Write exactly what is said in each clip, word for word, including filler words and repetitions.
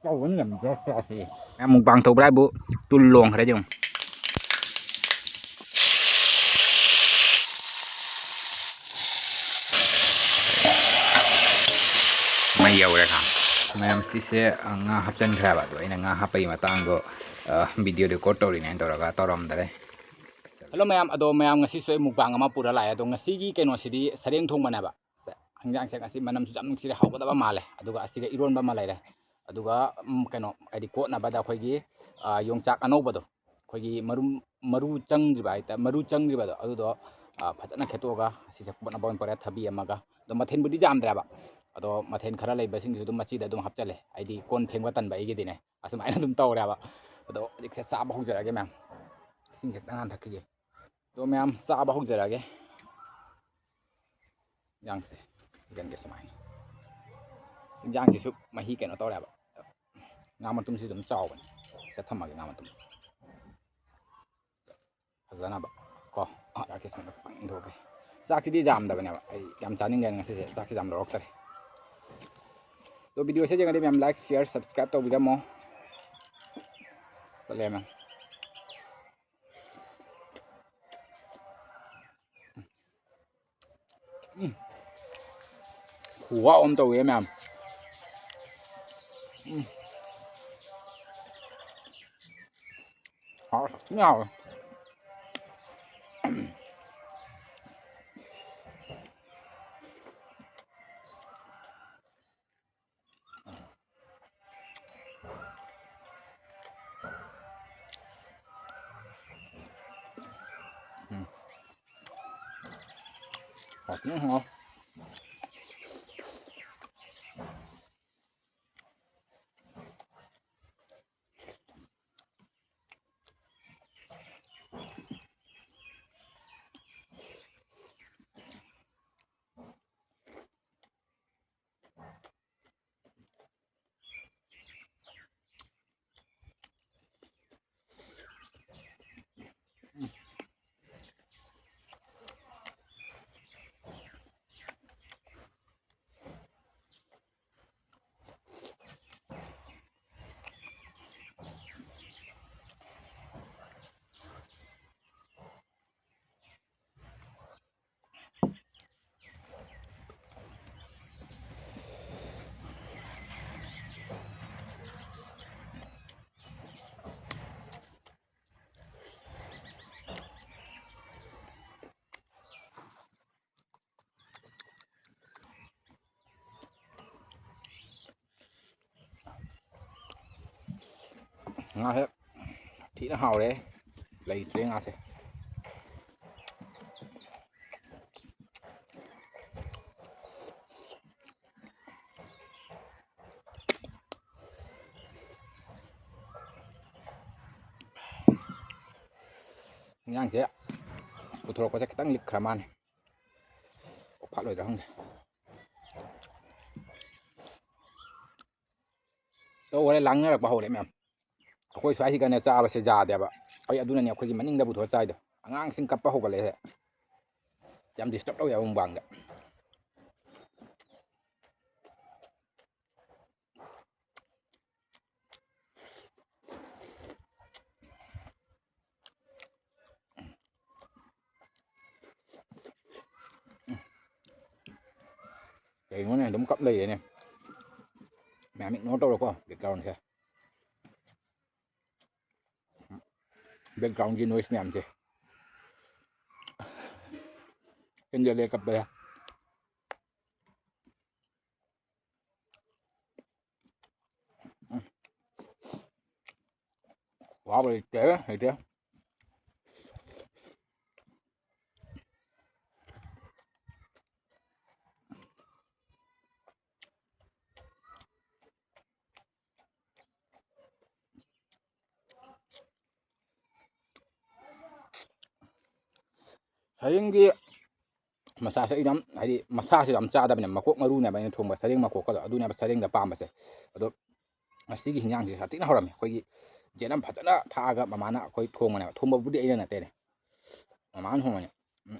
ꯇꯧꯕ ꯉꯝꯗ꯭ꯔꯦ ꯆꯥꯁꯦ꯫ ꯃꯌꯥꯝ ꯃꯨꯛꯕꯥꯡ ꯇꯧꯕ꯭ꯔꯥ ꯍꯥꯏꯕꯨ ꯇꯨꯜ ꯂꯣꯡꯈ꯭ꯔꯦ ꯌꯦꯡꯉꯨ꯫ ꯃꯩ ꯌꯧꯔꯦ ꯈꯥ꯫ ꯃꯌꯥꯝ ꯁꯤꯁꯦ, ꯑ, ꯉꯥ ꯍꯥꯞꯆꯤꯟꯈ꯭ꯔꯦꯕ꯫ ꯑꯗꯣ ꯑꯩꯅ ꯉꯥ ꯍꯥꯞꯄꯒꯤ ꯃꯇꯥꯡꯗꯣ, ꯑ, video record ꯇꯧꯔꯤꯅꯦꯅ ꯇꯧꯔꯒ ꯇꯧꯔꯝꯗꯔꯦ꯫ Hello ꯃꯌꯥꯝ, ꯑꯗꯣ ꯃꯌꯥꯝ ꯉꯁꯤꯁꯨ ꯑꯩ ꯃꯨꯛꯕꯥꯡ ꯑꯃ ꯄꯨꯔ ꯂꯥꯛꯑꯦ꯫ ꯑꯗꯣ ꯉꯁꯤꯒꯤ ꯀꯩꯅꯣꯁꯤꯗꯤ ꯁꯔꯦꯡ ꯊꯣꯡꯕꯅꯦꯕ꯫ ꯁꯦ, ꯍꯤꯟꯖꯥꯡꯁꯦ ꯉꯁꯤ ꯃꯅꯝꯁꯨ ꯌꯥꯝ ꯅꯨꯡꯁꯤꯔꯦ, ꯍꯥꯎꯒꯗꯕ ꯃꯥꯜꯂꯦ꯫ ꯑꯗꯨꯒ ꯑꯁꯤꯒ ꯏꯔꯣꯟꯕ ꯑꯃ ꯂꯩꯔꯦ꯫ ꯑꯗꯨꯒ, ꯎꯝ, ꯀꯩꯅꯣ, ꯍꯥꯏꯗꯤ ꯀꯣꯠꯅꯕꯗ ꯑꯩꯈꯣꯏꯒꯤ, ꯑ, ꯌꯣꯡꯆꯥꯛ ꯑꯅꯧꯕꯗꯣ, ꯑꯩꯈꯣꯏꯒꯤ ꯃꯔꯨ, ꯃꯔꯨ ꯆꯪꯗ꯭ꯔꯤꯕ ꯍꯥꯏꯇꯥꯔꯦ, ꯃꯔꯨ ꯆꯪꯗ꯭ꯔꯤꯕꯗꯣ, ꯑꯗꯨꯗꯣ, ꯑ, ꯐꯖꯅ ꯈꯦꯠꯇꯣꯛꯑꯒ ꯑꯁꯤꯁꯦ ꯀꯣꯠꯅꯕ ꯑꯣꯏꯅ ꯄꯨꯔꯦ, ꯊꯕꯤ ꯑꯃꯒ꯫ ꯑꯗꯣ ꯃꯊꯦꯜꯕꯨꯗꯤ ꯌꯥꯝꯗ꯭ꯔꯦꯕ꯫ ꯑꯗꯣ ꯃꯊꯦꯜ ꯈꯔ ꯂꯩꯕꯁꯤꯡꯁꯤꯁꯨ ꯑꯗꯨꯝ ꯃꯆꯤꯗ ꯑꯗꯨꯝ ꯍꯥꯞꯆꯜꯂꯦ꯫ ꯑꯩꯗꯤ ꯀꯣꯟ ꯐꯦꯡꯕ ꯇꯟꯕ ꯑꯩꯒꯤꯗꯤꯅꯦ꯫ ꯑꯁꯨꯃꯥꯏꯅ ꯑꯗꯨꯝ ꯇꯧꯔꯦꯕ꯫ ꯑꯗꯣ ꯍꯧꯖꯤꯛꯁꯦ ꯆꯥꯕ ꯍꯧꯖꯔꯛꯑꯒꯦ ꯃꯌꯥꯝ꯫ ꯏꯁꯤꯡꯁꯦ ꯈꯤꯇꯪ ꯍꯥꯟꯅ ꯊꯛꯈꯤꯒꯦ꯫ ꯑꯗꯣ ꯃꯌꯥꯝ ꯆꯥꯕ ꯍꯧꯖꯔꯛꯑꯒꯦ꯫ ꯏꯟꯖꯥꯡꯁꯦ ꯍꯩꯖꯤꯟꯒꯦ ꯁꯨꯃꯥꯏꯅ꯫ ꯏꯟꯖꯥꯡꯁꯤꯁꯨ ꯃꯍꯤ ꯀꯩꯅꯣ ꯇꯧꯔꯦꯕ꯫ ꯉꯥ ꯃꯇꯨꯝꯁꯤ ꯑꯗꯨꯝ ꯆꯥꯎꯕꯅꯤ꯫ ꯁꯤꯗ ꯊꯝꯃꯒꯦ ꯉꯥ ꯃꯇꯨꯝꯁꯦ꯫ ꯐꯖꯅꯕ ꯀꯣ꯫ ꯑꯥ, ꯆꯥꯛꯁꯦ ꯁꯨꯃꯥꯏꯅ ꯈꯤꯇꯪ ꯏꯪꯊꯣꯛꯀꯦ꯫ ꯆꯥꯛꯁꯤꯗꯤ ꯌꯥꯝꯗꯕꯅꯦꯕ꯫ ꯑꯩ ꯌꯥꯝ ꯆꯥꯅꯤꯡꯗꯦꯅ ꯉꯁꯤꯁꯦ ꯆꯥꯛꯁꯦ ꯌꯥꯝ ꯂꯧꯔꯛꯇꯔꯦ꯫ ꯑꯗꯣ videoꯁꯦ ꯌꯦꯡꯉꯗꯤ ꯃꯌꯥꯝ like, share, subscribe ꯇꯧꯕꯤꯔꯝꯃꯣ꯫ ꯆꯠꯂꯦ ꯃꯌꯥꯝ꯫ ꯎꯝ꯫ ꯈꯨꯍꯥꯎ ꯑꯃ ꯇꯧꯋꯦ ꯃꯌꯥꯝ꯫ ꯎꯝ꯫ ꯍꯥꯎ, ꯊꯤꯅ ꯍꯥꯎꯋꯦ꯫ ꯎꯝ꯫ ꯍꯥꯎ, ꯊꯤꯅ ꯍꯥꯎ꯫ ꯉꯥꯁꯦ ꯊꯤꯅ ꯍꯥꯎꯔꯦ꯫ ꯂꯩꯇ꯭ꯔꯦ ꯉꯥꯁꯦ꯫ ꯏꯟꯖꯥꯡꯁꯦ ꯄꯨꯊꯣꯔꯛꯄꯁꯦ ꯈꯤꯇꯪ ꯂꯤꯛꯈ꯭ꯔ ꯃꯥꯜꯂꯦ꯫ ꯐꯥꯠꯂꯣꯏꯗ꯭ꯔꯥ ꯈꯪꯗꯦ꯫ ꯇꯧꯈꯔꯦ, ꯂꯥꯡꯅꯔꯛꯄ ꯍꯧꯔꯦ ꯃꯌꯥꯝ꯫ ꯑꯩꯈꯣꯏ ꯁ꯭ꯋꯥꯏꯁꯤꯒꯅꯦ ꯆꯥꯕꯁꯦ ꯌꯥꯗꯦꯕ꯫ ꯑꯩ ꯑꯗꯨꯅꯅꯦ ꯑꯩꯈꯣꯏꯒꯤ ꯃꯅꯤꯡꯗ ꯄꯨꯊꯣꯛꯑ ꯆꯥꯏꯗꯣ꯫ ꯑꯉꯥꯡꯁꯤꯡ ꯀꯞꯄ ꯍꯧꯒꯠꯂꯛꯑꯦ꯫ ꯌꯥꯝ disturb ꯇꯧꯋꯦꯕ ꯃꯨꯛꯕꯥꯡꯗ꯫ ꯀꯩꯅꯣꯅꯦ, ꯑꯗꯨꯝ ꯀꯞ ꯂꯩꯔꯦꯅꯦ꯫ ꯃꯌꯥꯝ ignore ꯇꯧꯔꯣꯀꯣ, background ꯁꯦ꯫ Background ꯒꯤ noise ꯃꯌꯥꯝꯁꯦ꯫ ꯍꯦꯟꯖꯜꯂꯦ ꯀꯞꯄꯁꯦ꯫ ꯋꯥꯕ ꯂꯩꯇꯦ, ꯂꯩꯇꯦ꯫ ꯁꯔꯦꯡꯒꯤ ꯃꯁꯥꯁꯦ ꯑꯩ ꯌꯥꯝ, ꯍꯥꯏꯗꯤ, ꯃꯁꯥꯁꯦ ꯌꯥꯝ ꯆꯥꯗꯕꯅꯦ, ꯃꯀꯣꯛ ꯃꯔꯨꯅꯦꯕ ꯑꯩꯅ ꯊꯣꯡꯕ, ꯁꯔꯦꯡ ꯃꯀꯣꯛꯀꯗꯣ ꯑꯗꯨꯅꯦꯕ ꯁꯔꯦꯡꯗ ꯄꯥꯝꯕꯁꯦ꯫ ꯑꯗꯣ ꯉꯁꯤꯒꯤ ꯍꯤꯟꯖꯥꯡꯁꯦ ꯁꯥꯊꯤꯅ ꯍꯧꯔꯝꯃꯦ꯫ ꯑꯩꯈꯣꯏꯒꯤ ꯌꯦꯅꯝ ꯐꯖꯅ ꯊꯥꯛꯑꯒ ꯃꯃꯥꯅ ꯑꯩꯈꯣꯏ ꯊꯣꯡꯕꯅꯦꯕ꯫ ꯊꯣꯡꯕꯕꯨꯗꯤ ꯑꯩꯅ ꯅꯠꯇꯦꯅꯦ, ꯃꯃꯥꯅ ꯊꯣꯡꯕꯅꯦ꯫ ꯎꯝ꯫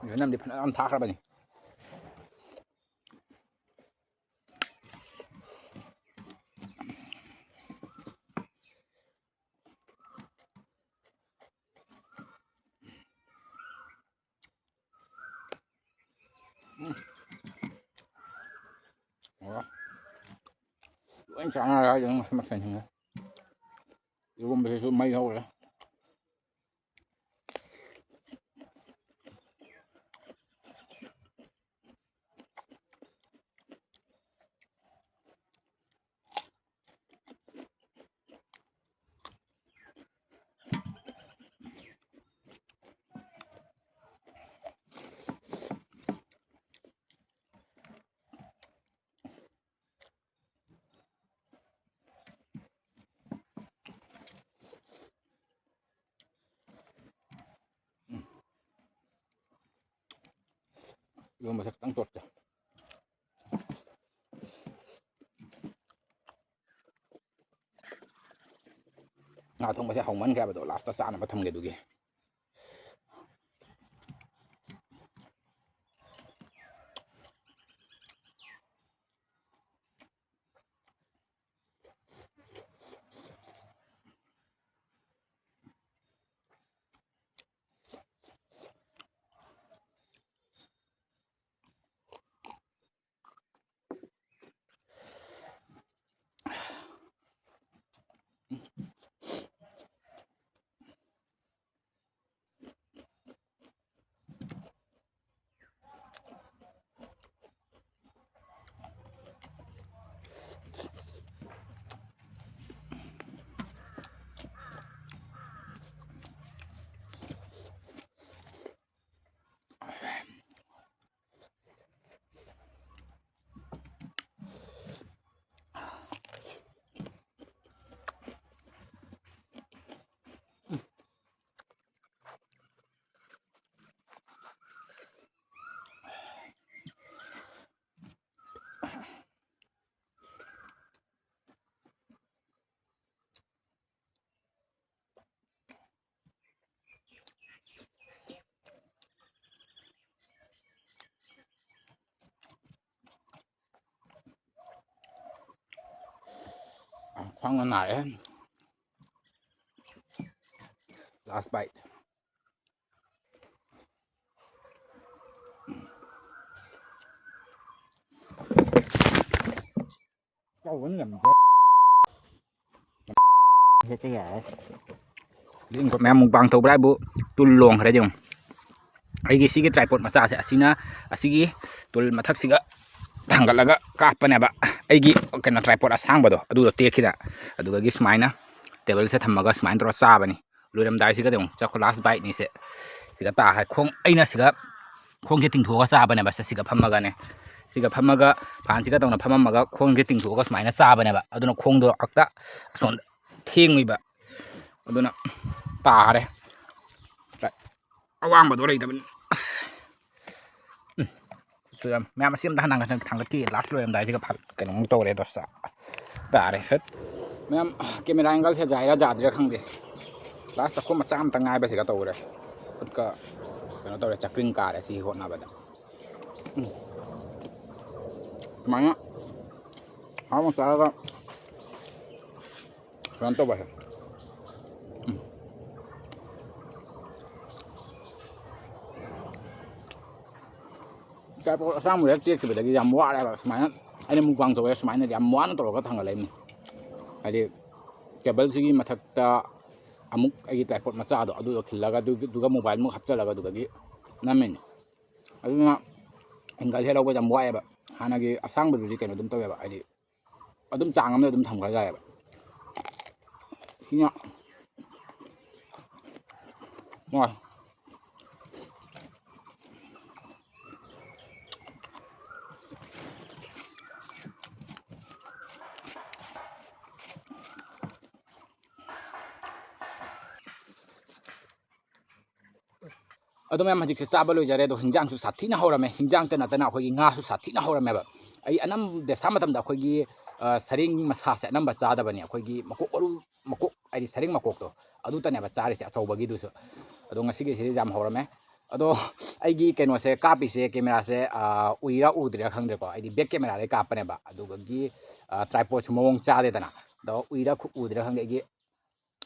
ꯌꯦꯅꯝꯗꯤ ꯐꯅꯌꯥꯝ ꯊꯥꯛꯈ꯭ꯔꯕꯅꯤ꯫ ꯎꯝ꯫ ꯑꯣ꯫ ꯂꯣꯏ ꯆꯥꯟꯅꯔꯦ ꯍꯥꯏꯗꯨꯅꯤ ꯃꯈꯜ ꯃꯊꯦꯜꯁꯤꯡꯁꯦ꯫ ꯏꯔꯣꯝꯕꯁꯤꯁꯨ ꯃꯩ ꯍꯧꯔꯦ꯫ ꯏꯔꯣꯟꯕꯁꯦ ꯈꯤꯇꯪ ꯇꯣꯠꯀꯦ꯫ ꯉꯥ ꯊꯣꯡꯕꯁꯦ ꯍꯧꯃꯟꯈ꯭ꯔꯦ ꯍꯥꯏꯕꯗꯣ, ꯂꯥꯁꯇ ꯆꯥꯅꯕ ꯊꯝꯒꯦ ꯑꯗꯨꯒꯤ꯫ ꯈ꯭ꯋꯥꯡꯅ ꯅꯥꯔꯦ꯫ Last bite꯫ ꯆꯥꯎꯕꯅ ꯉꯝꯗꯦ꯫ ꯍꯦꯛꯇ ꯌꯥꯔꯦ꯫ ꯂꯦꯡꯒ ꯃꯌꯥꯝ mukbang ꯇꯧꯕ꯭ꯔꯥ ꯍꯥꯏꯕꯨ ꯇꯨꯜ ꯂꯣꯡꯈ꯭ꯔꯦ ꯌꯦꯡꯉꯨ꯫ ꯑꯩꯒꯤ ꯁꯤꯒꯤ tripod ꯃꯆꯥꯁꯦ ꯑꯁꯤꯅ, ꯑꯁꯤꯒꯤ ꯇꯨꯜ ꯃꯊꯛꯁꯤꯒ ꯊꯥꯡꯒꯠꯂꯒ ꯀꯥꯞꯄꯅꯦꯕ꯫ ꯑꯩꯒꯤ ꯀꯩꯅꯣ tripod ꯑꯁꯥꯡꯕꯗꯣ ꯑꯗꯨꯗꯣ ꯇꯦꯛꯈꯤꯗ꯫ ꯑꯗꯨꯗꯒꯤ ꯁꯨꯃꯥꯏꯅ tableꯁꯦ ꯊꯝꯃꯒ ꯁꯨꯃꯥꯏꯅ ꯇꯧꯔꯒ ꯆꯥꯕꯅꯤ꯫ ꯂꯣꯏꯔꯝꯗꯥꯏꯁꯤꯒꯗꯤ ꯑꯃꯨꯛ ꯆꯥꯛꯈꯣ last biteꯅꯤꯁꯦ꯫ ꯁꯤꯒ ꯇꯥꯈ꯭ꯔꯦ꯫ ꯈꯣꯡ, ꯑꯩꯅ ꯁꯤꯒ ꯈꯣꯡꯁꯦ ꯇꯤꯡꯊꯣꯛꯑꯒ ꯆꯥꯕꯅꯦꯕ꯫ ꯁꯦ ꯁꯤꯒ ꯐꯝꯃꯒꯅꯦ꯫ ꯁꯤꯒ ꯐꯝꯃꯒ ꯐꯥꯟꯁꯤꯒ ꯇꯧꯅ ꯐꯝꯃꯝꯃꯒ ꯈꯣꯡꯁꯦ ꯇꯤꯡꯊꯣꯛꯑꯒ ꯁꯨꯃꯥꯏꯅ ꯆꯥꯕꯅꯦꯕ꯫ ꯑꯗꯨꯅ ꯈꯣꯡꯗꯣ ꯍꯦꯛꯇ ꯑꯁꯣꯝꯗ ꯊꯦꯡꯉꯨꯏꯕ꯫ ꯑꯗꯨꯅ ꯇꯥꯔꯦ꯫ ꯑꯋꯥꯡꯕꯗꯣ ꯂꯩꯇꯕꯅꯤ꯫ ꯑꯁ꯫ ꯎꯝ꯫ ꯃꯌꯥꯝ ꯑꯁꯤ ꯑꯝꯇ ꯍꯥꯟꯅ ꯊꯥꯡꯒꯠꯈꯤ꯫ ꯂꯥꯁ ꯂꯣꯏꯔꯝꯗꯥꯏꯁꯤꯒ ꯐ-, ꯀꯩꯅꯣꯃꯨꯛ ꯇꯧꯔꯦ ꯑꯗꯣ ꯁ-, ꯇꯥꯔꯦ ꯁꯠ꯫ ꯃꯌꯥꯝ ꯀꯦꯃꯦꯔꯥ ꯑꯦꯡꯒꯜꯁꯦ ꯌꯥꯏꯔꯥ ꯌꯥꯗ꯭ꯔꯤꯔꯥ ꯈꯪꯗꯦ꯫ ꯂꯥꯁ ꯆꯥꯛꯈꯨꯝ ꯃꯆꯥ ꯑꯝꯇ ꯉꯥꯏꯕꯁꯤꯒ ꯇꯧꯔꯦ꯫ ꯈꯨꯠꯀ ꯀꯩꯅꯣ ꯇꯧꯔꯦ, ꯆꯀ꯭ꯔꯤꯡ ꯀꯥꯔꯦ ꯁꯤ ꯍꯣꯠꯅꯕꯗ꯫ ꯎꯝ꯫ ꯁꯨꯃꯥꯏꯅ ꯍꯥꯎꯅ ꯆꯥꯔꯒ ꯀꯩꯅꯣ ꯇꯧꯕꯁꯦ꯫ ꯎꯝ꯫ Tripod ꯑꯁꯥꯡꯕꯗ ꯇꯦꯛꯈꯤꯕꯗꯒꯤ ꯌꯥꯝ ꯋꯥꯔꯦꯕ꯫ ꯁꯨꯃꯥꯏꯅ ꯑꯩꯅ mukbang ꯇꯧꯕꯗ ꯁꯨꯃꯥꯏꯅꯗꯤ ꯌꯥꯝ ꯋꯥꯅ ꯇꯧꯔꯒ ꯊꯥꯡꯒꯠꯂꯛꯏꯅꯤ꯫ ꯍꯥꯏꯗꯤ tableꯁꯤꯒꯤ ꯃꯊꯛꯇ ꯑꯃꯨꯛ ꯑꯩꯒꯤ tripod ꯃꯆꯥꯗꯣ ꯑꯗꯨꯗꯣ ꯈꯤꯜꯂꯒ ꯑꯗꯨ-, ꯑꯗꯨꯒ mobile ꯑꯃꯨꯛ ꯍꯥꯞꯆꯤꯜꯂꯒ ꯑꯗꯨꯗꯒꯤ ꯅꯝꯃꯤꯅꯤ꯫ ꯑꯗꯨꯅ angle ꯍꯦꯛ ꯂꯧꯕꯁꯦ ꯌꯥꯝ ꯋꯥꯏꯑꯦꯕ꯫ ꯍꯥꯟꯅꯒꯤ ꯑꯁꯥꯡꯕꯗꯨꯗꯤ ꯀꯩꯅꯣ ꯑꯗꯨꯝ ꯇꯧꯋꯦꯕ, ꯍꯥꯏꯗꯤ ꯑꯗꯨꯝ ꯆꯥꯡ ꯑꯃꯗ ꯑꯗꯨꯝ ꯊꯝꯈ꯭ꯔ ꯌꯥꯏꯑꯕ꯫ ꯁꯤꯅ ꯅꯨꯡꯉꯥꯏ꯫ ꯑꯗꯣ ꯃꯌꯥꯝ, ꯍꯧꯖꯤꯛꯁꯦ ꯆꯥꯕ ꯂꯣꯏꯖꯔꯦ꯫ ꯑꯗꯣ ꯍꯤꯟꯖꯥꯡꯁꯨ ꯁꯥꯊꯤꯅ ꯍꯧꯔꯝꯃꯦ꯫ ꯍꯤꯟꯖꯥꯡꯇ ꯅꯠꯇꯅ ꯑꯩꯈꯣꯏꯒꯤ ꯉꯥꯁꯨ ꯁꯥꯊꯤꯅ ꯍꯧꯔꯝꯃꯦꯕ꯫ ꯑꯩ ꯑꯅꯝ-, ꯗꯦꯁꯥ ꯃꯇꯝꯗ ꯑꯩꯈꯣꯏꯒꯤ, ꯑ, ꯁꯔꯦꯡ ꯃꯁꯥꯁꯦ ꯑꯅꯝꯕ ꯆꯥꯗꯕꯅꯤ꯫ ꯑꯩꯈꯣꯏꯒꯤ ꯃꯀꯣꯛ ꯃꯔꯨ, ꯃꯀꯣꯛ ꯍꯥꯏꯗꯤ ꯁꯔꯦꯡ ꯃꯀꯣꯛꯇꯣ ꯑꯗꯨꯇꯅꯦꯕ ꯆꯥꯔꯤꯁꯦ, ꯑꯆꯧꯕꯒꯤꯗꯨꯁꯨ꯫ ꯑꯗꯣ ꯉꯁꯤꯒꯤꯁꯤꯗꯤ ꯌꯥꯝ ꯍꯧꯔꯝꯃꯦ꯫ ꯑꯗꯣ ꯑꯩꯒꯤ ꯀꯩꯅꯣꯁꯦ ꯀꯥꯞꯄꯤꯁꯦ, ꯀꯦꯃꯦꯔꯥꯁꯦ, ꯑ, ꯎꯏꯔꯥ ꯎꯗ꯭ꯔꯤꯔꯥ ꯈꯪꯗ꯭ꯔꯦꯀꯣ꯫ ꯑꯩꯗꯤ back cameraꯗꯩ ꯀꯥꯞꯄꯅꯦꯕ꯫ ꯑꯗꯨꯗꯒꯤ, ꯑ, tripodꯁꯨ ꯃꯑꯣꯡ ꯆꯥꯗꯦꯗꯅ꯫ ꯑꯗꯣ ꯎꯏꯔꯥ ꯈꯨ-, ꯎꯗ꯭ꯔꯤꯔꯥ ꯈꯪꯗꯦ, ꯑꯩꯒꯤ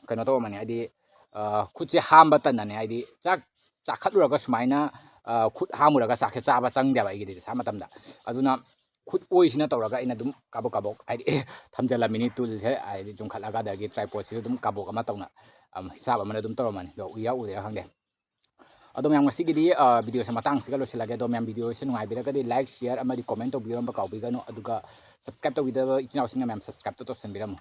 ꯀꯩꯅꯣ ꯇꯧꯔꯝꯃꯅꯤ, ꯍꯥꯏꯗꯤ, ꯑ, ꯈꯨꯠꯁꯦ ꯍꯥꯝꯕ ꯇꯟꯅꯅꯦ, ꯍꯥꯏꯗꯤ ꯆꯥꯛ ꯆꯥꯈꯠꯂꯨꯔꯒ ꯁꯨꯃꯥꯏꯅ, ꯑ, ꯈꯨꯠ ꯍꯥꯝꯃꯨꯔꯒ ꯆꯥꯛꯁꯦ ꯆꯥꯕ ꯆꯪꯗꯦꯕ ꯑꯩꯒꯤꯗꯤ ꯗꯦꯁꯥ ꯃꯇꯝꯗ꯫ ꯑꯗꯨꯅ ꯈꯨꯠ ꯑꯣꯏꯁꯤꯅ ꯇꯧꯔꯒ ꯑꯩꯅ ꯑꯗꯨꯝ ꯀꯥꯕꯛ ꯀꯥꯕꯛ, ꯍꯥꯏꯗꯤ, ꯊꯝꯖꯤꯜꯂꯝꯃꯤꯅꯤ ꯇꯨꯜꯁꯦ, ꯍꯥꯏꯗꯤ ꯆꯨꯝꯈꯠꯂꯒ, ꯑꯗꯒꯤ tripodꯁꯤꯁꯨ ꯑꯗꯨꯝ ꯀꯥꯕꯣꯛ ꯑꯃ ꯇꯧꯅ, ꯑꯝ, ꯍꯤꯁꯥꯞ ꯑꯃꯅ ꯑꯗꯨꯝ ꯇꯧꯔꯝꯃꯅꯤ꯫ ꯑꯗꯣ ꯎꯏꯔꯥ ꯎꯗ꯭ꯔꯤꯔꯥ ꯈꯪꯗꯦ꯫ ꯑꯗꯣ ꯃꯌꯥꯝ, ꯉꯁꯤꯒꯤꯗꯤ, ꯑ, videoꯁꯦ ꯃꯇꯥꯡꯁꯤꯒ ꯂꯣꯏꯁꯤꯜꯂꯒꯦ꯫ ꯑꯗꯣ ꯃꯌꯥꯝ, videoꯁꯦ ꯅꯨꯡꯉꯥꯏꯕꯤꯔꯒꯗꯤ like, share ꯑꯃꯗꯤ comment ꯇꯧꯕꯤꯔꯝꯕ ꯀꯥꯎꯕꯤꯒꯅꯨ꯫ ꯑꯗꯨꯒ subscribe ꯇꯧꯕꯤꯗꯕ ꯏꯆꯤꯟ ꯏꯅꯥꯎꯁꯤꯡꯅ ꯃꯌꯥꯝ subscribeꯇꯣ ꯇꯧꯁꯟꯕꯤꯔꯝꯃꯨ꯫